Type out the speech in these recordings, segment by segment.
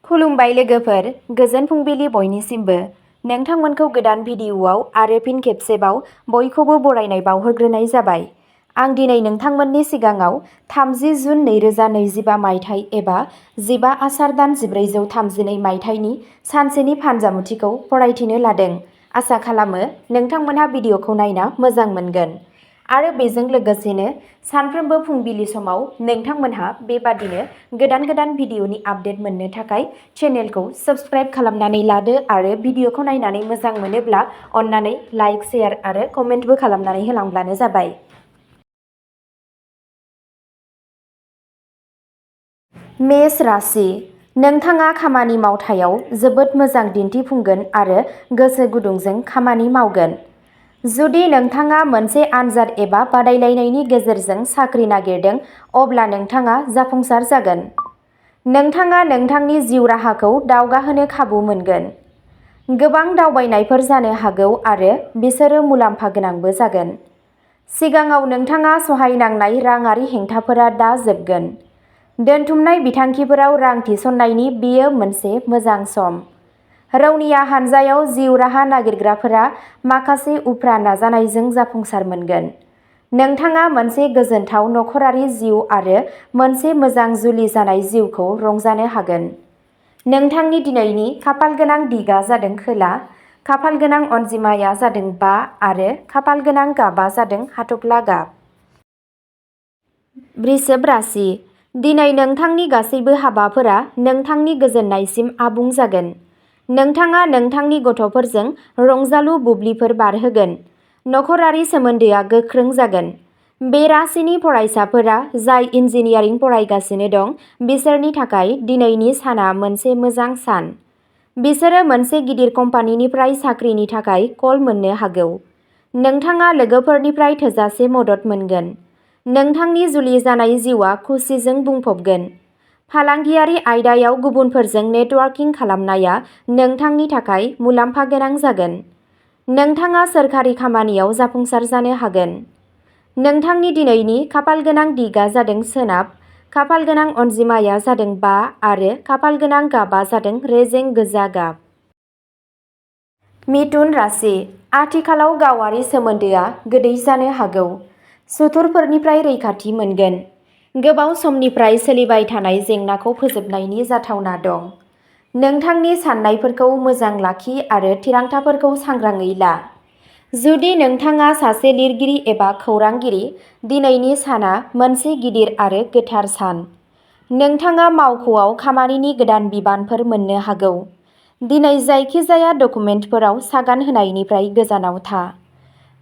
खुलुमबाय लोगोफोर, गोजोन फुंबिलि बयनिसिमबो। नोंथांमोनखौ गोदान भिडिअ'आव आरो फिन खेबसेबाव बयखौबो बरायनाय बावहरग्रोनाय जाबाय। आं दिनै नोंथांमोननि सिगाङाव 30 जुन 2025 मायथाइ एबा 15 आसार दान 1432 मायथाइनि सानसेनि फानजामुथिखौ फरायथिनो लादों। आसा खालामो नोंथांमोनहा भिडिअ'खौ नायना मोजां मोनगोन। आरो बेजों लोगोसेनो सानफ्रोमबो फुंबिलि समाव नोंथांमोनहा बेबादिनो गोदान भिडिअ'नि आपडेट मोननो थाखाय चेनेलखौ साबस्क्राइब खालामनानै लादो आरो भिडिअ'खौ नायनानै मोजां मोनोब्ला अन्नानै लाइक, शेयार आरो कमेन्टबो खालामनानै होलांब्लानो जाबाय। मेष राशि, नोंथाङा खामानि मावथायाव जोबोद मोजां दिन्थिफुंगोन आरो गोसो गुदुंजों खामानि मावगोन। जुदि नोंथाङा मोनसे आनजाद एबा बादायलायनायनि गेजेरजों साख्रि नागिरदों, अब्ला नोंथाङा जाफुंसार जागोन। नोंथाङा नोंथांनि जिउ राहाखौ दावगाहोनो खाबु मोनगोन। गोबां दावबायनायफोर जानो हागौ आरो बिसोरो मुलाम्फा गोनांबो जागोन। सिगाङाव नोंथाङा सहायनांनाय राङारि हेंथाफोरा दा जोबगोन। दोनथुमनाय बिथांखिफोराव रां थिसननायनि बेयो मोनसे मोजां सम। रौनिया हानजायाव जिउ राहा नागिरग्राफोरा माखासे उफ्रा नाजानायजों जाफुंसार मोनगोन। नोंथाङा मोनसे गोजोनथाव नखरारि जिउ आरो मोनसे मोजां जुलि जानाय जिउखौ रंजानो हागोन। नोंथांनि दिनैनि खाफालगोनां दिगआ जादों खोला, खाफालगोनां अनजिमाया जादों 5 आरो खाफालगोनां गाबआ जादों हाथफ्ला गाब। वृषभ राशि, दिनै नोंथांनि गासैबो हाबाफोरा नोंथांनि गोजोननायसिम आबुं जागोन। नोंथाङा नोंथांनि गथ'फोरजों रंजालु बुब्लिफोर बारहोगोन। नखरारि सोमोन्दोआ गोख्रों जागोन। बे राशिनि फरायसाफोरा जाय इन्जिनियारिं फरायगासिनो दं, बिसोरनि थाखाय दिनैनि साना मोनसे मोजां सान। बिसोरो मोनसे गिदिर कम्पानिनिफ्राय साख्रिनि थाखाय कल मोननो हागौ। नोंथाङा लोगोफोरनिफ्राय थोजासे मदद मोनगोन। नोंथांनि जुलि जानाय जिउआ खुसिजों बुंफबगोन। फालांगियारि आयदायाव गुबुनफोरजों नेटवर्किं खालामनाया नोंथांनि थाखाय मुलाम्फा गोनां जागोन। नोंथाङा सोरखारि खामानियाव जाफुंसार जानो हागोन। नोंथांनि दिनैनि खाफालगोनां दिगआ जादों सोनाब, खाफालगोनां अनजिमाया जादों 5 आरो खाफालगोनां गाबआ जादों रेजें गोजा गाब। मिथुन राशि, आथिखालाव गावारि सोमोन्दोआ गोदै जानो हागौ। सुथुरफोरनिफ्राय रैखाथि मोनगोन। गोबाव समनिफ्राय सोलिबाय थानाय जेंनाखौ फोजोबनायनि जाथावना दं। नोंथांनि साननायफोरखौ मोजां लाखि आरो थिरांथाफोरखौ सांग्राङै ला। जुदि नोंथाङा सासे लिरगिरि एबा खौरांगिरि, दिनैनि साना मोनसे गिदिर आरो गोथार सान। नोंथाङा मावख'आव खामानिनि गोदान बिबानफोर मोननो हागौ। दिनै जायखिजाया डकुमेन्टफोराव सागान होनायनिफ्राय गोजानाव था।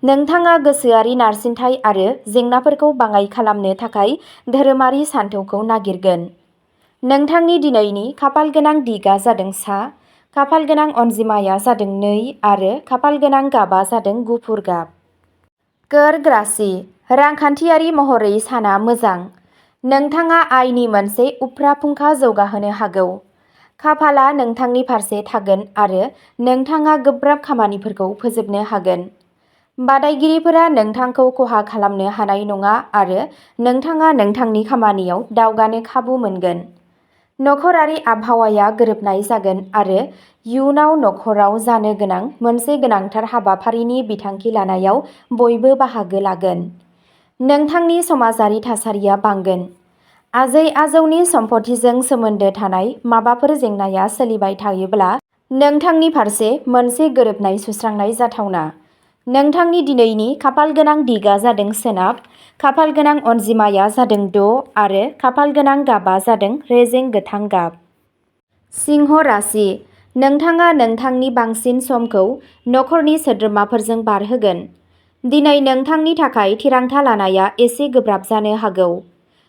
नोंथाङा गोसोआरि नारसिनथाय आरो जेंनाफोरखौ बाङाइ खालामनो थाखाय धोरोमारि सानथौखौ नागिरगोन। नोंथांनि दिनैनि खाफालगोनां दिगआ जादों सा, खाफालगोनां अनजिमाया जादों 2 आरो खाफालगोनां गाबआ जादों गुफुर गाब। कर्क राशि, रांखान्थियारि महरै साना मोजां। नोंथाङा आयनि मोनसे उफ्रा फुंखा जौगाहोनो हागौ। खाफालआ नोंथांनि फारसे थागोन आरो नोंथाङा गोब्राब खामानिफोरखौ फोजोबनो हागोन। बादायगिरिफोरा नोंथांखौ खहा खालामनो हानाय नङा आरो नोंथाङा नोंथांनि खामानियाव दावगानो खाबु मोनगोन। नखरारि आबहावाया गोरोबनाय जागोन आरो इयुनाव नखराव जानो गोनां मोनसे गोनांथार हाबाफारिनि बिथांखि लानायाव बयबो बाहागो लागोन। नोंथांनि समाजारि थासारिया बांगोन। आजै-आजौनि सम्फथिजों सोमोन्दो थानाय माबाफोर जेंनाया सोलिबाय थायोब्ला नोंथांनि फारसे मोनसे गोरोबनाय सुस्रांनाय जाथावना। नोंथांनि दिनैनि खाफालगोनां दिगआ जादों सोनाब, खाफालगोनां अनजिमाया जादों 6 आरो खाफालगोनां गाबआ जादों रेजें गोथां गाब। सिंह राशि, नोंथाङा नोंथांनि बांसिन समखौ नखरनि सोद्रोमाफोरजों बारहोगोन। दिनै नोंथांनि थाखाय थिरांथा लानाया एसे गोब्राब जानो हागौ।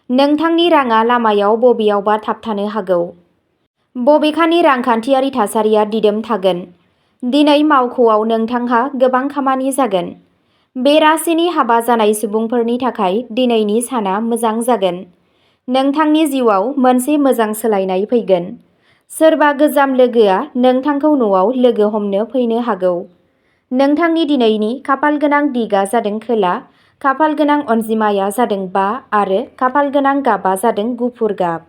नोंथांनि राङा लामायाव बबेयावबा थाबथानो हागौ। बबेखानि रांखान्थियारि थासारिया दिदोम थागोन। दिनै मावख'आव नोंथांहा गोबां खामानि जागोन। बे राशिनि हाबा जानाय सुबुंफोरनि थाखाय दिनैनि साना मोजां जागोन। नोंथांनि जिउआव मोनसे मोजां सोलायनाय फैगोन। सोरबा गोजाम लोगोआ नोंथांखौ न'आव लोगो हमनो फैनो हागौ। नोंथांनि दिनैनि खाफालगोनां दिगआ जादों खोला, खाफालगोनां अनजिमाया जादों 5 आरो खाफालगोनां गाबआ जादों गुफुर गाब।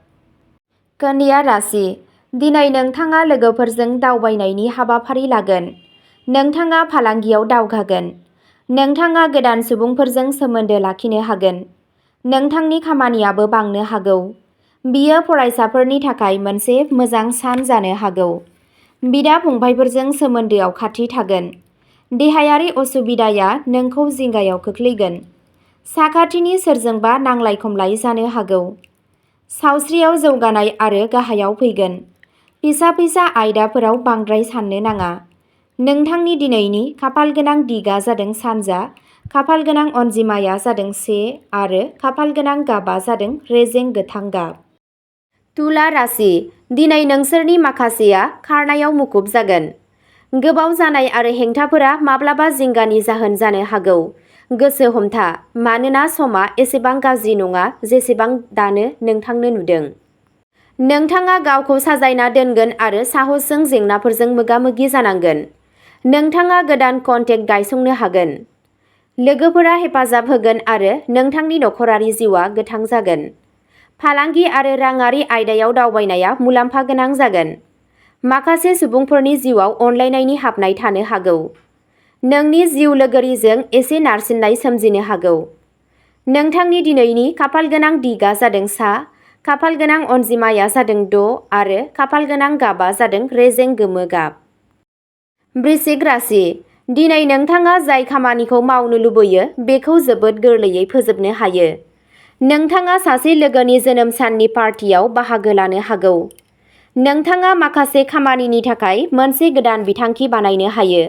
कन्या राशि, दिनै नोंथाङा लोगोफोरजों दावबायनायनि हाबाफारि लागोन। नोंथाङा फालांगियाव दावगागोन। नोंथाङा गोदान सुबुंफोरजों सोमोन्दो लाखिनो हागोन। नोंथांनि खामानियाबो बांनो हागौ। बियो फरायसाफोरनि थाखाय मोनसे मोजां सान जानो हागौ। बिदा-फंबायफोरजों सोमोन्दोआव खाथि थागोन। देहायारि असुबिदाया नोंखौ जिंगायाव खोख्लैगोन। साखाथिनि सोरजोंबा नांलाय-खमलाय जानो हागौ। सावस्रियाव जौगानाय आरो गाहायाव फैगोन। फिसा-फिसा आयदाफोराव बांद्राय साननो नाङा। नोंथांनि दिनैनि खाफालगोनां दिगा जादों सानजा, खाफालगोनां अनजिमाया जादों 1 आरो खाफालगोनां गाबआ जादों रेजें गोथां गाब। तुला राशि, दिनै नोंसोरनि माखासेया खारनायाव मुखुब जागोन। गोबाव जानाय आरो हेंथाफोरा माब्लाबा जिंगानि जाहोन जानो हागौ। गोसो हमथा, मानोना समा एसेबां गाज्रि नङा जेसेबां दानो नोंथांनो नुदों। नोंथाङा गावखौ साजायना दोनगोन आरो साहसजों जेंनाफोरजों मोगा-मोगि जानांगोन। नोंथाङा गोदान कन्टेक्ट गायसंनो हागोन। लोगोफोरा हेफाजाब होगोन आरो नोंथांनि नखरारि जिउआ गोथां जागोन। फालांगि आरो राङारि आयदायाव दावबायनाया मुलाम्फा गोनां जागोन। माखासे सुबुंफोरनि जिउआव अनलायनायनि हाबनाय थानो हागौ। नोंनि जिउ लोगोरिजों एसे नारसिननाय सोमजिनो हागौ। नोंथांनि दिनैनि खाफालगोनां दिगा जादों सा, खाफालगोनां अनजिमाया जादों 6 आरो खाफालगोनां गाबआ जादों रेजें गोमो गाब। वृश्चिक राशि, दिनै नोंथाङा जाय खामानिखौ मावनो लुबैयो बेखौ जोबोद गोरलैयै फोजोबनो हायो। नोंथाङा सासे लोगोनि जोनोम साननि पार्टियाव बाहागो लानो हागौ। नोंथाङा माखासे खामानिनि थाखाय मोनसे गोदान बिथांखि बानायनो हायो।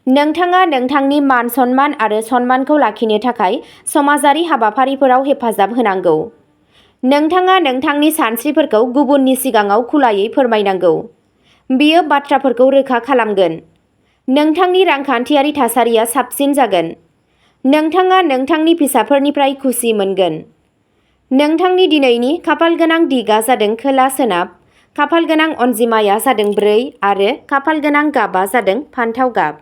नोंथाङा नोंथांनि मान-सन्मान आरो सन्मानखौ लाखिनो थाखाय समाजारि हाबाफारिफोराव हेफाजाब होनांगौ। नोंथाङा नोंथांनि सानस्रिफोरखौ गुबुननि सिगाङाव खुलायै फोरमायनांगौ। बेयो बाथ्राफोरखौ रोखा खालामगोन। नोंथांनि रांखान्थियारि थासारिया साबसिन जागोन। नोंथाङा नोंथांनि फिसाफोरनिफ्राय खुसि मोनगोन। नोंथांनि दिनैनि खाफालगोनां दिगा जादों खोला-सोनाब, खाफालगोनां अनजिमाया जादों 4 आरो खाफालगोनां गाबआ जादों फान्थाव गाब।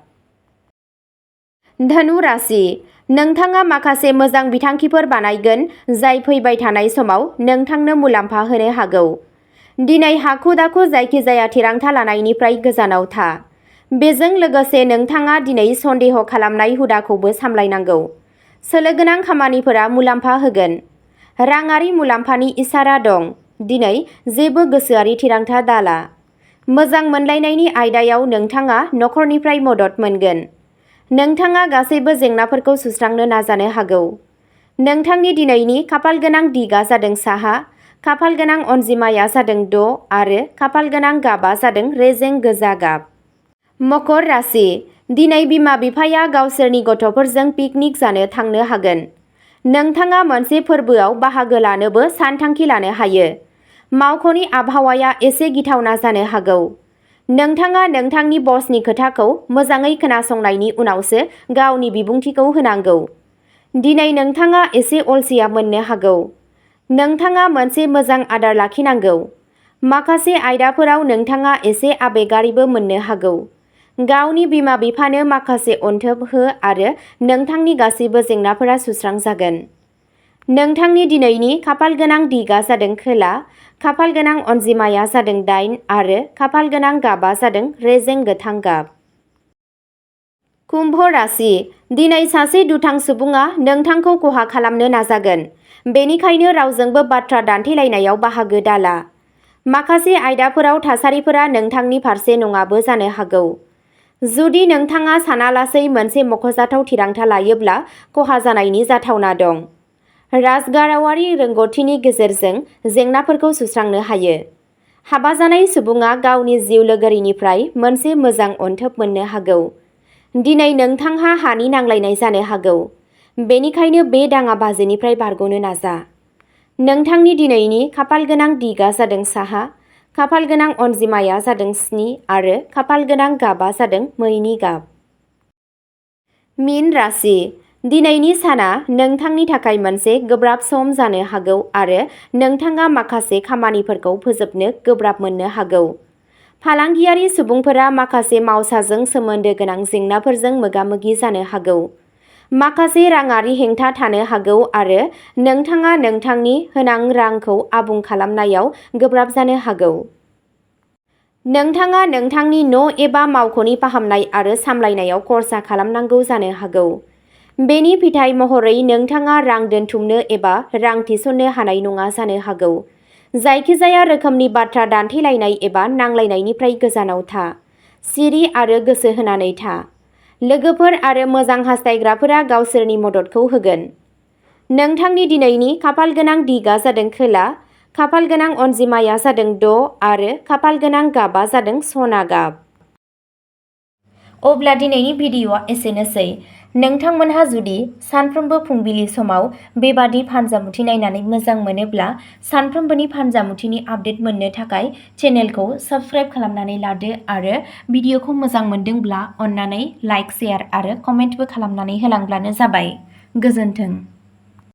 धनु राशि, नोंथाङा माखासे मोजां बिथांखिफोर बानायगोन जाय फैबाय थानाय समाव नोंथांनो मुलाम्फा होनो हागौ। दिनै हाखु-दाखु जायखिजाया थिरांथा लानायनिफ्राय गोजानाव था। बेजों लोगोसे नोंथाङा दिनै सन्देह खालामनाय हुदाखौबो सामलायनांगौ। सोलोगोनां खामानिफोरा मुलाम्फा होगोन। राङारि मुलाम्फानि इसारा दं। दिनै जेबो गोसोआरि थिरांथा दाला। मोजां मोनलायनायनि आयदायाव नोंथाङा नखरनिफ्राय मदद मोनगोन। नोंथाङा गासैबो जेंनाफोरखौ सुस्रांनो नाजानो हागौ। नोंथांनि दिनैनि खाफालगोनां दिगा जादों साहा, खाफालगोनां अनजिमाया जादों 6 आरो खाफालगोनां गाबआ जादों रेजें गोजा गाब। मकर राशि, दिनै बिमा-बिफाया गावसोरनि गथ'फोरजों पिकनिक जानो थांनो हागोन। नोंथाङा मोनसे फोरबोआव बाहागो लानोबो सानथांखि लानो हायो। मावख'नि आबहावाया एसे गिथावना जानो हागौ। नोंथाङा नोंथांनि बसनि खोथाखौ मोजाङै खोनासंनायनि उनावसो गावनि बिबुंथिखौ होनांगौ। दिनै नोंथाङा एसे अलसिया मोननो हागौ। नोंथाङा मोनसे मोजां आदार लाखिनांगौ। माखासे आयदाफोराव नोंथाङा एसे आबेगारिबो मोननो हागौ। गावनि बिमा-बिफानो माखासे अनथोब हो आरो नोंथांनि गासैबो जेंनाफोरा सुस्रांजागोन। नोंथांनि दिनैनि खाफालगोनां दिगा जादों खोला, खाफालगोनां अनजिमाया जादों 8 आरो खाफालगोनां गाबआ जादों रेजें गोथां गाब। कुम्भ राशि, दिनै सासे दुथां सुबुङा नोंथांखौ खहा खालामनो नाजागोन। बेनिखायनो रावजोंबो बाथ्रा दान्थेलायनायाव बाहागो दाला। माखासे आयदाफोराव थासारिफोरा नोंथांनि फारसे नङाबो जानो हागौ। जुदि नोंथाङा सानालासै मोनसे मख'जाथाव थिरांथा लायोब्ला खहा जानायनि जाथावना दं। राजगारावारि रोंग'थिनि गेजेरजों जेंनाफोरखौ सुस्रांनो हायो। हाबा जानाय सुबुङा गावनि जिउ लोगोरिनिफ्राय मोनसे मोजां अनथोब मोननो हागौ। दिनै नोंथांहा हानि नांलायनाय जानो हागौ। बेनिखायनो बे दाङाबाजिनिफ्राय बारग'नो नाजा। नोंथांनि दिनैनि खाफालगोनां दिगा जादों साहा, खाफालगोनां अनजिमाया जादों 7 आरो खाफालगोनां गाबआ जादों मैनि गाब। मीन राशि, दिनैनि साना नोंथांनि थाखाय मोनसे गोब्राब सम जानो हागौ आरो नोंथाङा माखासे खामानिफोरखौ फोजोबनो गोब्राब मोननो हागौ। फालांगियारि सुबुंफोरा माखासे मावसाजों सोमोन्दो गोनां जेंनाफोरजों मोगा-मोगि जानो हागौ। माखासे राङारि हेंथा थानो हागौ आरो नोंथाङा नोंथांनि होनां रांखौ आबुं खालामनायाव गोब्राब जानो हागौ। नोंथाङा नोंथांनि न' एबा मावख'नि फाहामनाय आरो सामलायनायाव खरसा खालामनांगौ जानो हागौ। बेनि फिथाय महरै नोंथाङा रां दोनथुमनो एबा रां थिसननो हानाय नङा जानो हागौ। जायखिजाया रोखोमनि बाथ्रा दान्थेलायनाय एबा नांलायनायनिफ्राय गोजानाव था। सिरि आरो गोसो होनानै था। लोगोफोर आरो मोजां हास्थायग्राफोरा गावसोरनि मददखौ होगोन। नोंथांनि दिनैनि खाफालगोनां दिगआ जादों खोला, खाफालगोनां अनजिमाया जादों 6 आरो खाफालगोनां गाबआ जादों सना गाब। अब्ला दिनैनि भिडिअ'आ एसेनोसै। नोंथांमोनहा जुदि सानफ्रोमबो फुंबिलि समाव बेबादि फानजामुथि नायनानै मोजां मोनोब्ला सानफ्रोमबोनि फानजामुथिनि आपडेट मोननो थाखाय चेनेलखौ साबस्क्राइब खालामनानै लादो आरो भिडिअ'खौ मोजां मोनदोंब्ला अन्नानै लाइक, शेयार आरो कमेन्टबो खालामनानै होलांब्लानो जाबाय। गोजोन्थों।